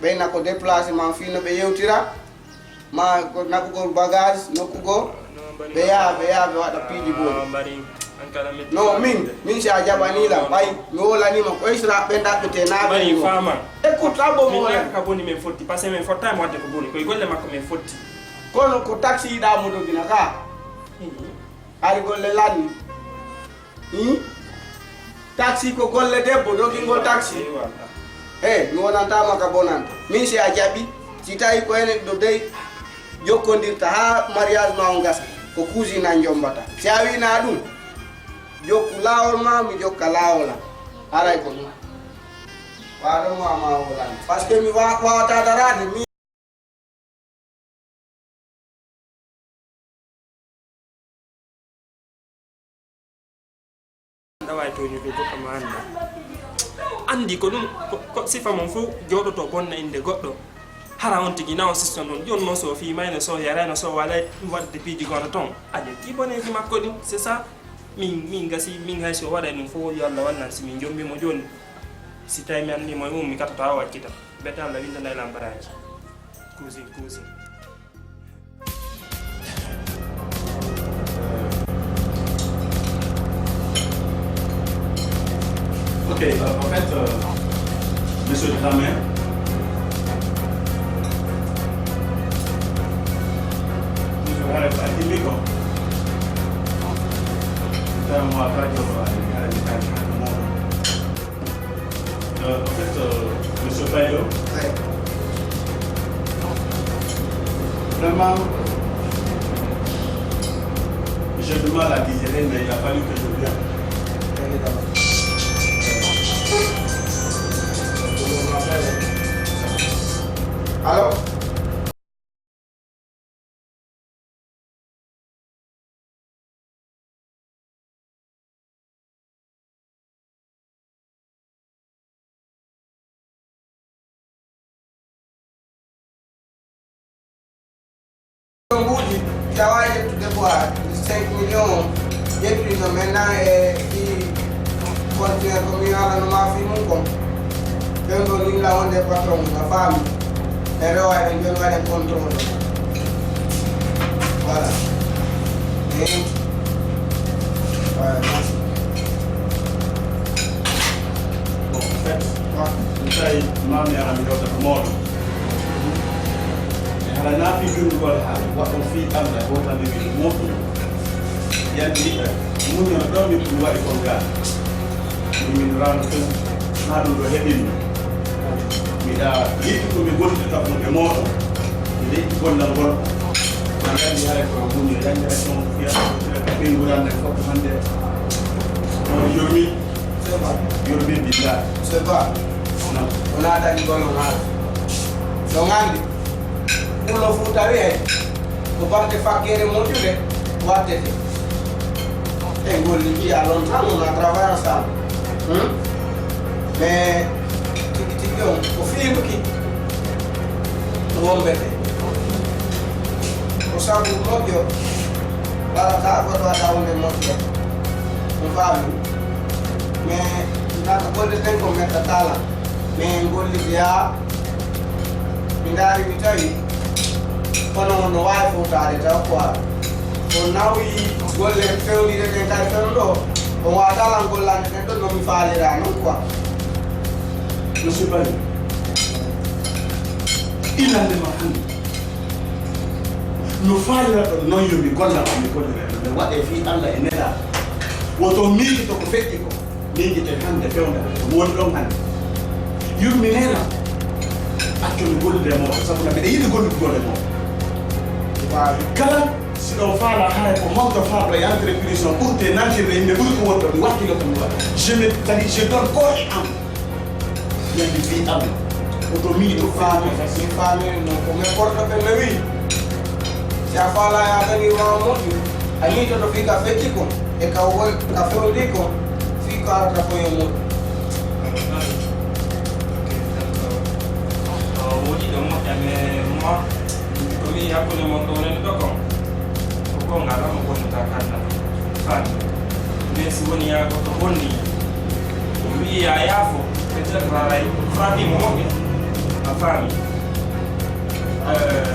Ɓeyna ko déplacement fii no ɓe yewtira. Ma ko naɓugol bagage, nokku goo, ɓe yaha, ɓe yaha, ɓe waɗa piiji boni. No, min, min si a jaɓanii lan, ɓay mi wolanii ma, ko Isra ɓe ndaɓɓete naa ɓe. Écoute, abbo mo wona. Ka boni min fotti, parce que min fottaani mo waɗde ko boni, koye golle makko min fotti. Kono ko taxi yiɗaa mo dogina ka. Ari golle lanni. Hmm? Taxi ko golle debbo, dogingol taxi. Eey, mi wonantaama ka bonanta. Min si a jaɓi, si tawi ko enen ɗo dey jokkondirta haa mariage ma on gasa, ko cousine an jombata. Si a wiinaa ɗum, jokku laawol ma, mi jokka laawol am. Haray ko ɗum. Waaɗo mo ama wolani. Parce que mi wa-, waawata daraade, mi Aɗa waawi tooñude goɗɗo ma annda. Anndi ko ɗum, ko, ko sifa mon fof jooɗoto bonna innde goɗɗo. Hara on tigi na o sistan ɗum. Jooni noon so o fii mayno, so o yarayno, so o waalay waɗde piiji goɗɗo toon. A ƴetti boneeji makko ɗin, c'est ça. Min, min gasi, min hay so o waɗay ɗum fof, yo Allah wallan si min jombi mo jooni. Si tawi mi anndi mo e mum, mi kattoto haa o accita. Mbete Allah winndana e lambaraaji. Cousine, cousine. Ok, euh, en fait, euh, monsieur Dramé, monsieur Dramé, ça dit quoi ? Putain, moi, pas de, euh, Euh, en fait, euh, monsieur Bayo, ouais, vraiment, j'ai du mal à digérer, mais il a fallu que je vienne. Évidemment. Alors ? Nguuji tawa e ƴettude ko a cinq millions ƴettude no maintenant e ɗi conteneur ko mi yaalano ma fii mum kon. Ɓen ɗo lilla wonde patron mum a faami. E rewa en joni waɗen contrôle. Voilà. Ni. Voilà, merci. Bon, en fait, mi tawi mami ara mi hewta ko mawɗo. E hara na fi jundugol ha waɗo fi Allah wota mi wi mawɗo. Yandi yiɗa muñño ɗo mi ɗum waɗi kon ga. Min rano ɗum ha ɗum ɗo heɓinmi. Miɗa yiɗi ko mi gollita ɗum e mooɗon. Miɗa yiɗi gollal ngol. Ma nganndi haray ko muñño yande ay ɗon fiya ɓe nguran nden fof hannde. No yurmi. Yurmi billah. C'est pas. Non. Wona dañi gollal haala. No nganndi. Pullo Fuuta wi'e ko batte fakkere moƴƴude wattete. E ngol liggi a longtemps, on a travaillé ensemble. Hmm? Mais tigi tigi on ko fiinuki wombete. Ko sabu moƴƴo waɗata goɗɗo waɗa wonde moƴƴo. On faami? Mais naka golle ten ko mettata lan. Mais ngol liggi haa mi ndaari mi tawi kono on no waawi fowtaade taw quoi. O nawi golle fewniɗe ɗen kadi fewndo ɗo. O wata lan gollande ɗen ɗo no mi faalira non quoi. Monsieur Bari, ilande ma hannde. No faalira ɗon non yo mi golla ma mi gollira ɗon. Mi waɗe fii Allah e nela. Woto miiji to ko feƴƴi ko. Miijiten hannde fewndo ko woni ɗon hannde. Yurminee lan. Accu mi gollude e mooɗon, sabu na miɗo yiɗi gollude golle mooɗon. Kala si ɗon faala haray ko honto faalo e entreprise on ɓurte nantirde yimɓe ɓuri ko woni ɗo, mi wakkilo ko mi waɗa. Je me, c'est-à-dire, je donne corps et âme. Yandi fii Allah. Ko to miijo faami, mi faami no ko men korɗo ɓe nawi. Si a faala ya tani ma moƴƴu, a miitoto fii ka feƴƴi kon, e ka wol-, ka fewndi kon, fii ko arata ko e moƴƴu. Woɗi ɗo moƴƴa, mais moi, ko mi hakkunde mon ɗo wonani ɗo kon. Ko goonga, alaa mo bonnata kalla. Faami. Mais si woni yaa goɗɗo bonni, o wi'i yaa yaafo, peut-être haray faami mo moƴƴa. A faami. Eh,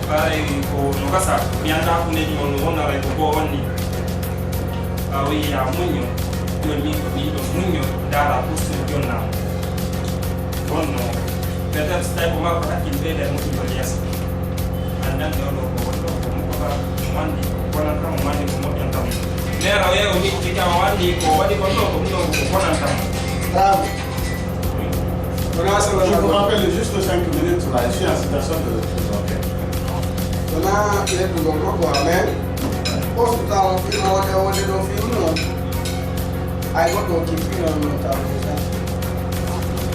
haray ko no gasa, mi anndaa hakkundeeji mon no wonnaray ko goo on ni. A wi'i yaa muñño, jooni min ko mi yiɗo muñño, ndaara posture jonnaa. Wonno, peut-être si tawi ko makko hakkil ɓeyda e moƴƴugol yeeso. Anndande on ɗo ko wonno ko mokko ka wandi ko bonanta mo, wandi ko moƴƴanta mo. Nera o yeewo miccita o wandi ko waɗi kon ɗo ko ɗum ɗo ko bonanta mo. Bravo. Wona so Je vous rappelle juste cinq minutes là, je suis en citation de, de, ok. Wona ɓeydugol makko amen. Poste taw on film wonde wonde ɗo film o. Ay goɗɗo o kippino non taw déjà.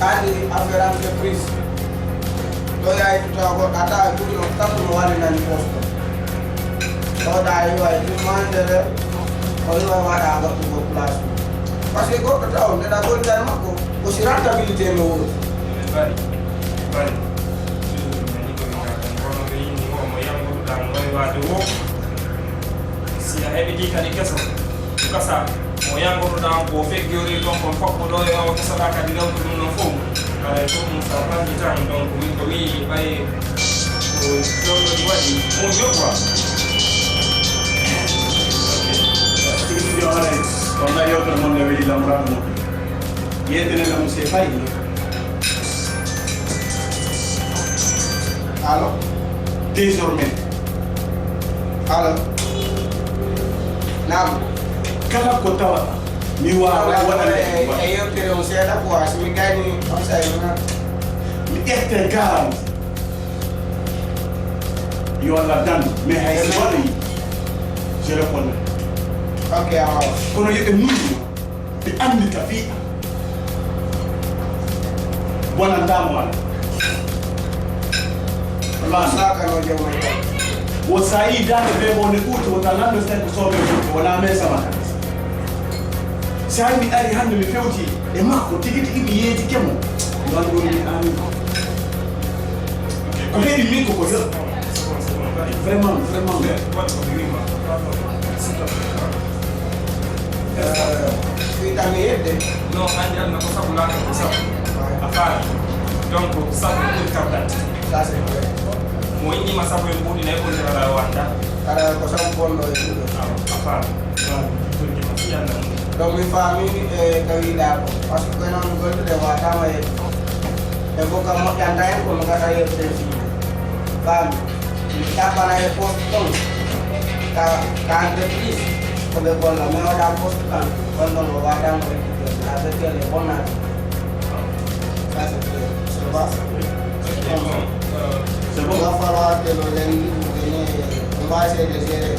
Ani affaire entreprise. Ɗo yaay to taw goɗɗo ata e ɓuri on tan no wari nani poste. O da yo ay ɗum mandere. O yo waɗa goɗɗo go place. Parce que goɗɗo taw nde da goɗɗo tan makko. Ko si rentabilité no woni. Bari, bari. Toujours, mais ni ko mi ka kan. Kono ɓe yindi o mo yanguɗo dan no wawi wade wo. Si a heɓiti kadi keso, gasa, mo yangotoɗaa on ko feggori ɗon kon fof ko ɗo e o kesoɗaa kadi rewde ɗum ɗon fof. Haray fof ɗum sa ɓangitan, donc min ko mi ɓay ko jolloji waɗi, mon yo quoi. Yo haray, walla yewtere mon nde weli lamraɗo mon. Yeetene kam c'est fayde. Allo? Désormais. Allo? Naam. Kala ko tawata mi waawaa waɗande e yewtere on seeɗa quoi, si mi gayni on sa e mi ƴette garanti. Yo Allah dan, mais hay si waɗi, je réponds. Ok, awa. Kono yo ɓe muñño. Ɓe anndi ka fii am. Wonantaa mo Alla. Wallaahi. Saakano jawmay kan. Wo saa'i daande bee mo ne ɓuuti, wota lanndo sey ko soobee ɓuuti, wonaa men sama kan. Saa'i mi ari hannde mi fewti e makko, tigi tigi mi yeetike mo. Yo Allah woni mi amin. Ko heɓi min ko ko yo. Vraiment, vraiment. Fii tan mi yedde. Non, anndi anna ko sabu laata ko sabu. A faami. Donc, sabu ko ɓuri kabdal. Ça, c'est vrai. Mo inni ma sabu en ɓuri ne ko ndera la wanda. Kala ko sabu bonɗo e ɗum. A faami. Donc, mi faami e ka wiɗaa ko. Parce que kono mi gollude wataama e, e ko ka moƴƴanta en, kono kata yewte fii. Faami. Mi tappana e poste ton. Ka, ka entreprise. Ko ɓe golla, mi waɗa poste kan. Kono ɗon o waɗa mo e la vecteur e bonnaade. Ça, c'est vrai. C'est vrai. C'est bon. Il va falloir que le lundi, vous venez, on va essayer de gérer.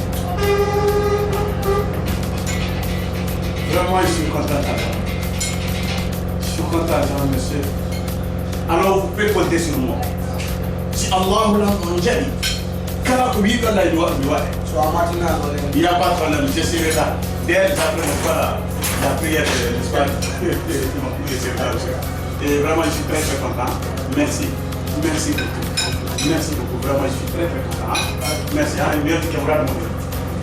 Vraiment, je suis content d'entendre. Je suis content d'entendre, monsieur. Alors, vous pouvez compter sur moi. Si Allahu Rahman jaɓi, kala ko wiɗon lay mi waɗa, mi waɗa. So a matinaa ɗo le. Il n'y a pas de problème, je serai là. Dès après, voilà, la prière, n'est-ce pas? Et vraiment, je suis très, très content. Merci. Merci beaucoup. Merci beaucoup. Vraiment, je suis très, très content, hein. Merci, hein. Merci, camarade.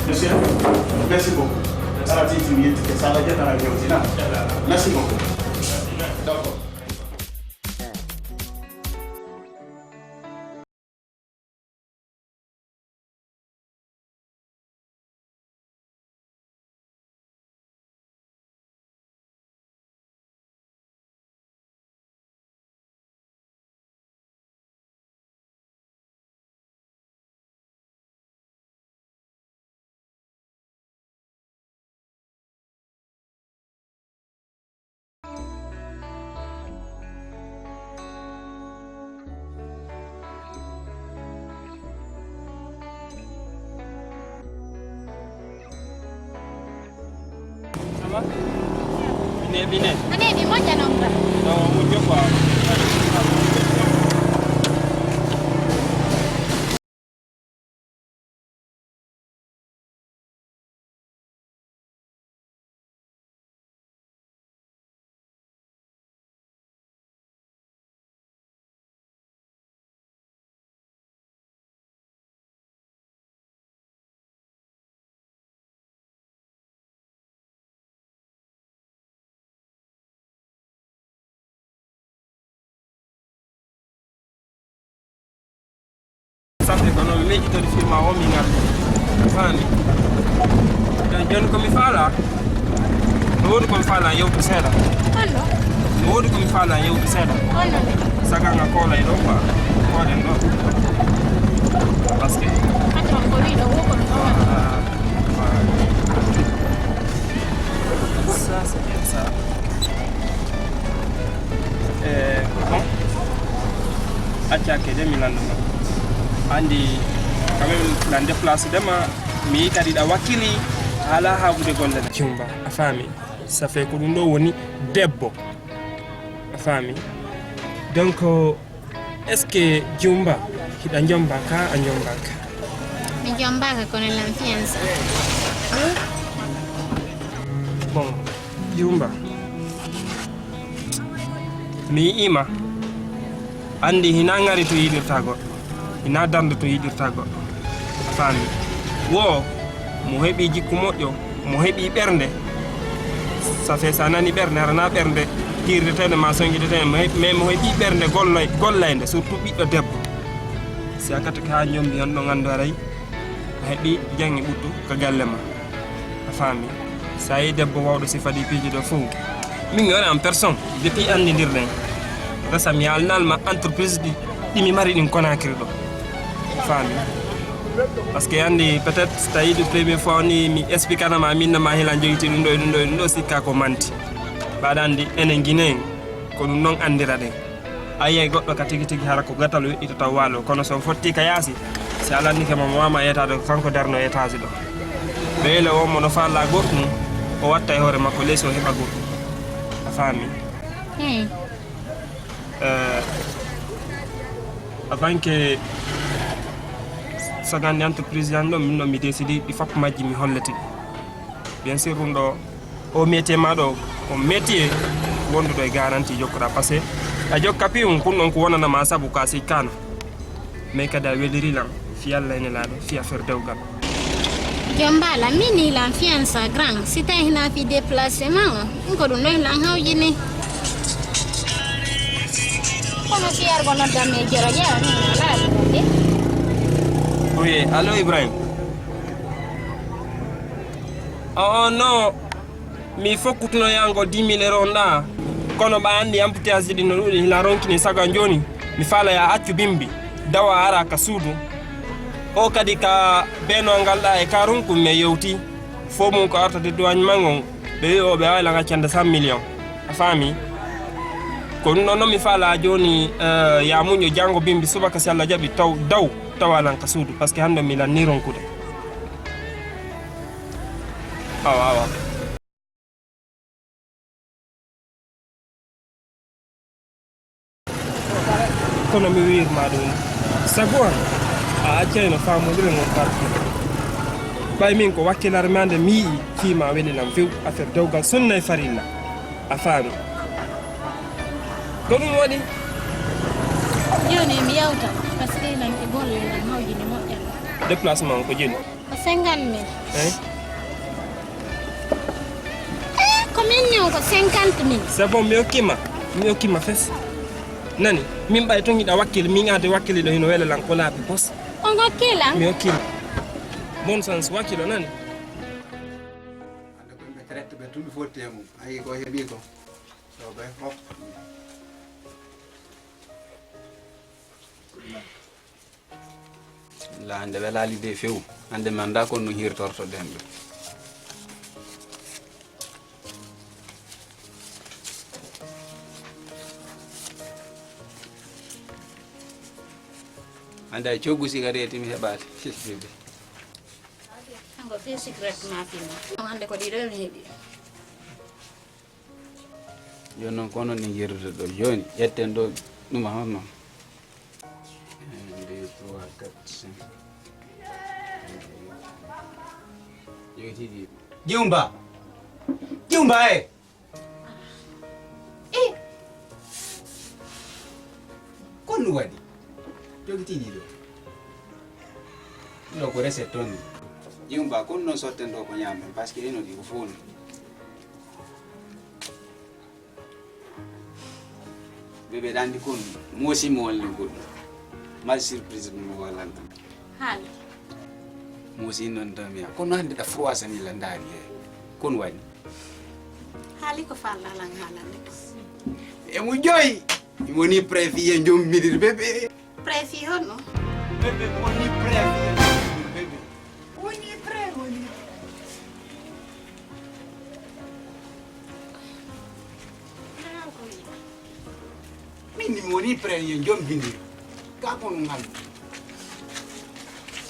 Monsieur, merci beaucoup. Ala titi mi yettike sala jetta na jewtina. Merci beaucoup. D'accord. Bine, bine. Ane, ni moja nonga. No, moja kwa. Safi ko noon miijitorde firma o min ngardi. Faami. Jooni, jooni ko mi faala. Mi woodi ko mi faala yewtu seeɗa. Honno? Mi woodi ko mi faala yewtu seeɗa. Honno? Saga nga koolay ɗo quoi. Koolen ɗo. Parce que. Patron ko wiɗo wo ko mi faala. Ça, c'est bien ça. Eh, bon. Acca ke de mi lanndo ma. Anndi, quand même, lan déplacé de ma, mi kadi ɗa wakkili, ala haɓude golle. Jumba, a faami? Ça fait ko ɗum ɗo woni debbo. A faami? Donc, est-ce que jumba, hiɗa jomba ka, a jomba ka? Mi jomba ka, kono lan fiansa. Bon, jumba. Mi yi'ii ma. Anndi hinaa ŋari to yiɗirta goɗɗo. Hinaa darnde to yiɗirta goɗɗo. A faami? Wo mo heɓii jikku moƴƴo, mo heɓii ɓernde. Ça fait so a nani ɓernde, hara naa ɓernde kiirdeteende maa soñjideteende, mo heɓ-, mais mo heɓii ɓernde golloy-, gollaynde, surtout ɓiɗɗo debbo. Si a kata ka haa njombi on ɗon anndu haray a heɓii jaŋŋe ɓuttu ka galle ma. A faami? So a yii debbo waawɗo sifa ɗi piiji ɗo fof, min mi wona en personne, depuis anndidirɗen, resa mi haalnal ma entreprise ɗi, ɗi mi mari ɗin Conakry ɗo. A faami? Parce que anndi peut-être so tawii ɗum première fois ni mi expliquana ma min no ma hilan jogitii ɗum ɗo e ɗum ɗo e ɗum ɗo, sikka ko manti. Mbaɗa anndi enen Guinéen ko ɗum noon anndiraɗen. A yiyay goɗɗo ka tigi tigi hara ko gatal weɗɗita taw waalo, kono so fotti ka yaasi, si a landike mo, mo wama yetaade ko kanko darno etaasi ɗo. Beele o mo no faala goɗɗum, o watta e hoore makko leysi o heɓa goɗɗum. A faami? Hmm. Eh, avant que sagandi entreprise yan ɗo, min ɗo mi décidi ɗi fop majji mi hollete. Bien sûr, ɗum ɗo O métier ma ɗo, ko métier wonduɗo e garantie jokkoɗa, parce que a jokka piwum, kun ɗon ko wonana ma sabu ka sikkano. Mais kadi a weliri lan, fi Allah e Nelaaɗo, fi affaire dewgal. Jombala, min ni lan fiansa grand, si tawi hina fi déplacement, ɗum ko ɗum ɗo lan hawjini. Kono si yargo noddan me jero jero, ni ala ɗum de. Oui, allô Ibrahim. Oh, oh, non. Mi fokkutuno yango dix mille euros on ɗa. Kono ɓa anndi embouteillage ɗi no ɗuuɗi, hila ronkini saga jooni. Mi faala ya accu bimbi, dawa ara ka suudu. O kadi ka beno ngal ɗa e ka ronku me yewti. Fo mum ko arta de douane mango, ɓe wi o ɓe wawi lan accande cent millions. A faami? Ko ɗum ɗon non mi faala jooni, eh, ya muño jango bimbi subaka si Allah jaɓi taw daw tawa lan ka suudu, parce que hande mi lanni ronkude. Awa, awa. Kono mi wiirma ɗum, sabu an a accayno faamodire ngon parti. Ɓay min ko wakkilare ma nde mi yi'i fii ma weli lan few affaire dewgal sunna e farilla. A faami? Ko ɗum waɗi? Jooni mi yawta, parce que lan e golle lan hawjini moƴƴa. Déplacement ko joni? Ko cinquante mille. Hein? Eh, ko min ni on ko cinquante mille. C'est bon, mi hokkima. Mi hokkima fes. Nani? Min ɓay tun hiɗa wakkili, min ade wakkili ɗo hino wele lan ko laabi pos. On hokkila? Mi hokkima. Bonne chance, wakkilo nani? Hande ko yimɓe traite ɓe tun ɓe fotti e mum. Ayi ko heɓi ko. So ɓe hop. La hande welali de few. Hande mi anda kon no hirtorto ɗen ɗo. Hande ay coggu sigareeti mi heɓaali. Hango fe cigarette ma fini. Hande ko ɗiɗo mi heɓi. Jooni noon, ko onon en yerude ɗo. Jooni, ƴetten ɗo ɗum, a honno? Un, deux, trois, quatre, cinq. Jogi tigi. Jumba! Jumba, e! E! Ko ɗum waɗi? Jogi tigi ɗo. Ɗo ko recette toon. Jumba, ko ɗum noon sotten ɗo ko ñaamen, parce que eno ɗi ko fof. Bébé, ɗa anndi kon, moosi mo walli goɗɗum. Mari surprise mo wallanta. Haali. Moosi noon tan mi kono hannde ɗa froissani la ndaari he. Kon waɗi. Haali ko falla lan haalande ko. E mo joyi. Imo ni préfet en jom midir bébé. Préfet honno? Bébé, mo ni préfet en jom midir bébé. Woni prêt, woni. Min ni mi woni prêt, yo jombindir. Ka kono ngal.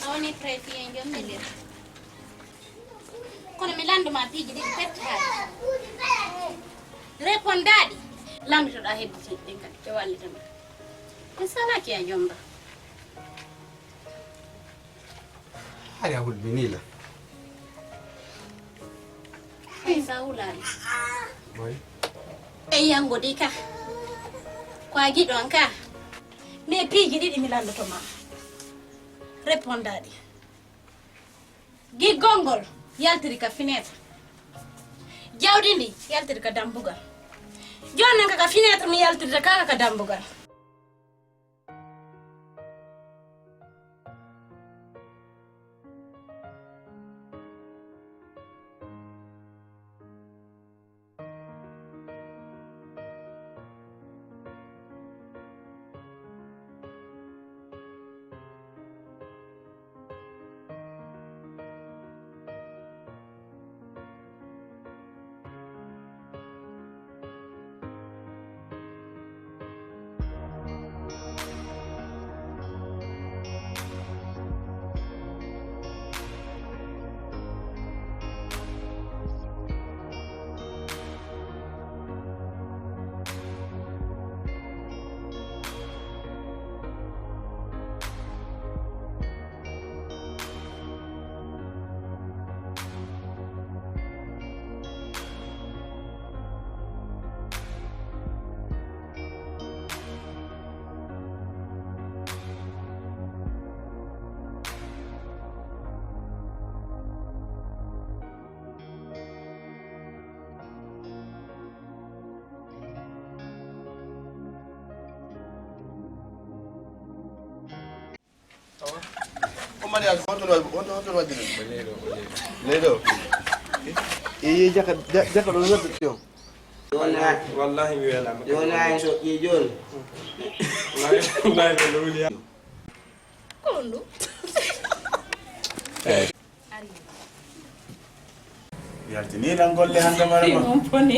A woni prêt, yo jombindir. Kono mi landu ma piiji ɗiɗi pet haali. Répondaɗi. Landutoɗa hedditi ɗin kadi ɓe wallita ma. Mi salaki a jomba. Hari a hulɓinii la. Hay sa wulaani. Boy. E yango ɗi ka. Ko a giɗo an ka. Mais piiji ɗiɗi mi landoto ma. Répondaɗi. Giggol ngol yaltiri ka fenêtre. Jawdi ndi yaltiri ka dambugal. Jooni non ka, ka fenêtre mi yaltirta ka, ka dambugal. O mariage ko honto waɗi, honto, honto waɗi ɗum? Leyɗo. E, e, jaka, ja-, jaka ɗo nodda ɗum. Wona, wallahi mi welama. Wona e so ƴe jooni. Wallahi, wallahi, no wuli. Ko ɗum ɗum? Yaltini lan golle hannde mara ma. On pone.